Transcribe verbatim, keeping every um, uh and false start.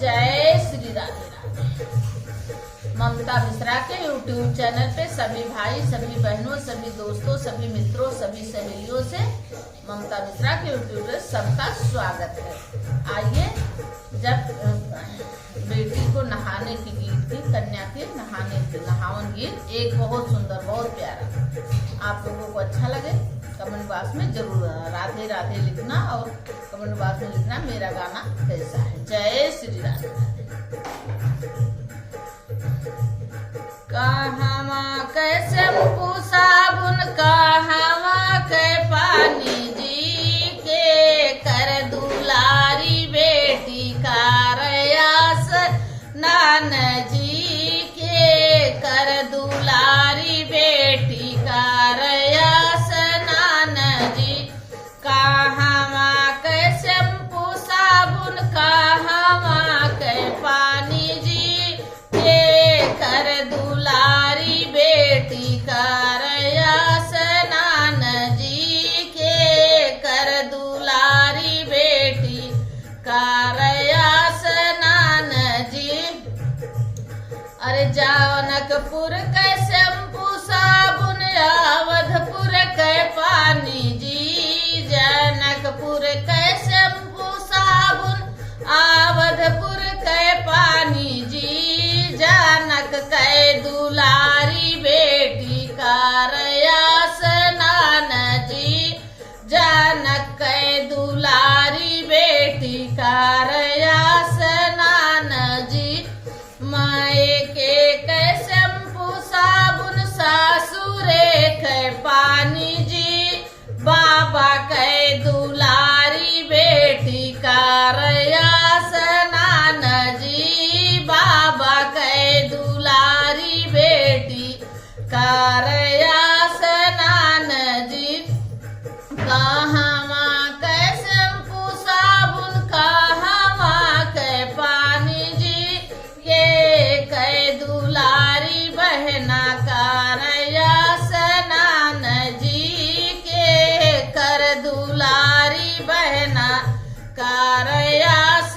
जय श्री राधे राधे। ममता मिश्रा के YouTube चैनल पे सभी भाई, सभी बहनों, सभी दोस्तों, सभी मित्रों, सभी सहेलियों से ममता मिश्रा के YouTube पे सबका स्वागत है। आइए, जब, अ, बेटी को नहाने की गीत थी, कन्या के नहाने की, नहावन गीत, एक बहुत सुंदर, बहुत प्यारा। आप लोगों को अच्छा लगे, comment box में जरूर राधे राधे लिखना और comment box में लिखना मेरा गाना कैसा है। जय श्री राधे। कहवा के शैम्पू साबुन, कहवा के पानी जी, के कर दुलारी बेटी का रयास नान जी, के कर दुलारी बेटी का रयास नान जी। कहवा के शैम्पू साबुन, कहवा के पानी जी, के कर दुलारी बेटी का रयास नान जी, के कर दुलारी बेटी का रयास नान जी। अरे जनकपुर के शैम्पू साबुन, अवधपुर के पानी जी, जनकपुर के शैम्पू साबुन, अवधपुर के पानी जी, जनक के दुलारी बेटी का रयास नान जी, जनक के दुलारी बेटी का रयास नान जी। मायके के शैम्पू साबुन, सासुरे के पानी जी, बाबा के दुलारी बेटी का रयास नान जी, बाबा के दुलारी बेटी का रयास नान जी। कहवा के शैम्पू साबुन, कहवा के पानी जी, के के दुलारी बहना का रयास नान जी, के कर दुलारी बहना का रयास